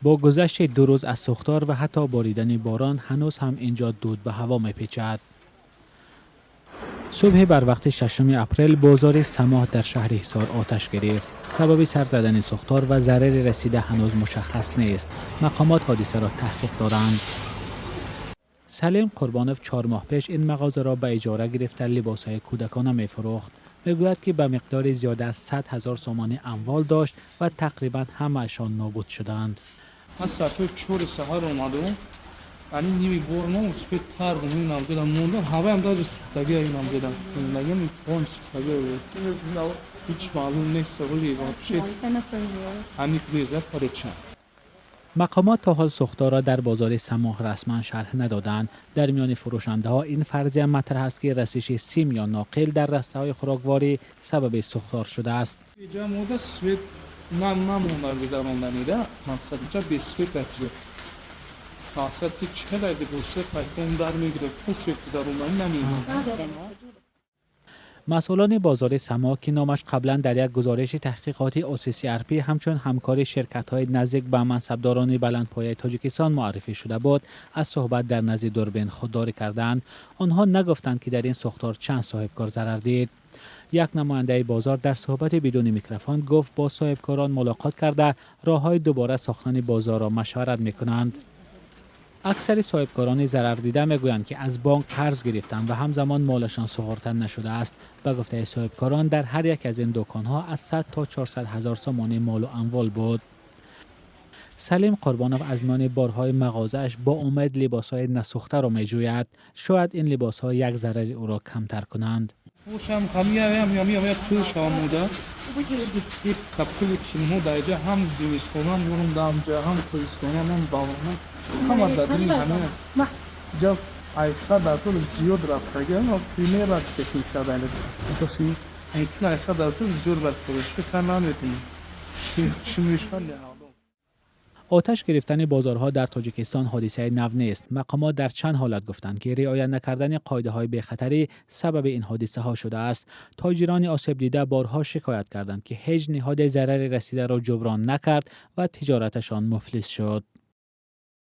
Бо гузашти 2 рӯз аз сӯхтор ва ҳатто боридани борон, ҳанӯз ҳам инҷо дуд ба ҳаво мепечад. Субҳи барвақти 6 апрел бозори Самоҳ дар шаҳри Ҳисор оташ гирифт. Сабаби сар задани сӯхтор ва зарари расида ҳанӯз мушаххас нест. Мақомот ҳодисаро таҳқиқ доранд. Салим Қурбонов 4 моҳ пеш ин мағозаро ба иҷора гирифта, либосҳои кӯдакона мефурӯхт. Мегӯяд, ки ба миқдори зиёда аз 100 000 сомонӣ амвол дошт ва тақрибан ҳамаашон нобуд шуданд. Ман соати 4 саҳар омадам, ани ними борно успеть кардам, инам ҷода мондам, ҳаваям даже сӯхтагия, инам ҷода мондагиам он сӯхтагия, ҳеҷ маълум нест, вале вообще аниқ нест пареча. Мақомот то ҳол сӯхторро дар бозори Самоҳ расман шарҳ надоданд. Дар миёни фурӯшандаҳо ин фарзия матраҳ аст, ки расиши сим ё ноқил дар растаҳои хӯрокворӣ сабаби сӯхтор шудааст. Иҷа мода свет намонда гузаронданида, мақсад иҷа без свет рафтида, мақсад ки чӣ қадар бо свет дар мегирад, свет гузарондани намемонад. Масъулони бозори Само, ки номаш қаблан дар як гузориши таҳқиқоти OCCRP ҳамчун ҳамкори ширкатҳои наздик ба мансабдорони баландпояи Тоҷикистон муаррифӣ шуда буд, аз суҳбат дар назди дурбин худдорӣ карданд. Онҳо нагуфтанд, ки дар ин сӯхтор чанд соҳибкор зарар дид. Як намояндаи бозор дар суҳбати бидуни микрофон гуфт, бо соҳибкорон мулоқот карда, роҳҳои дубора сохтани бозорро машварат мекунанд. Аксари соҳибкорони зарардида мегӯянд, ки аз бонк қарз гирифтанд ва ҳамзамон молашон суғурта нашудааст. Ба гуфтаи соҳибкорон, дар ҳар як аз ин дуконҳо аз 100 то 400 ҳазор сомонӣ молу амвол буд. Салим Қурбонов аз миёни борҳои мағозааш бо умед либосҳои насӯхтаро меҷӯяд. Шояд ин либосҳо як зарари ӯро камтар кунанд. Пӯшам ҳамияям ямия пул шавамуда капули кинҳо дар иҷа, ҳам зимистонам бурум даамҷа, ҳам тобистонам, ҳам баҳорам, ҳама дар дини ҳамия ҷа 100 000 зиёд рафтага примерно 100 000 зиёд рафтага, фикр намекунем, чӣ мешавад. Оташ гирифтани бозорҳо дар Тоҷикистон ҳодисаи нав нест. Мақомот дар чанд ҳолат гуфтанд, ки риоя накардани қоидаҳои бехатарӣ сабаби ин ҳодисаҳо шудааст. Тоҷирони осебдида борҳо шикоят карданд, ки ҳеҷ ниҳоде зарари расидаро ҷуброн накард ва тиҷораташон муфлис шуд.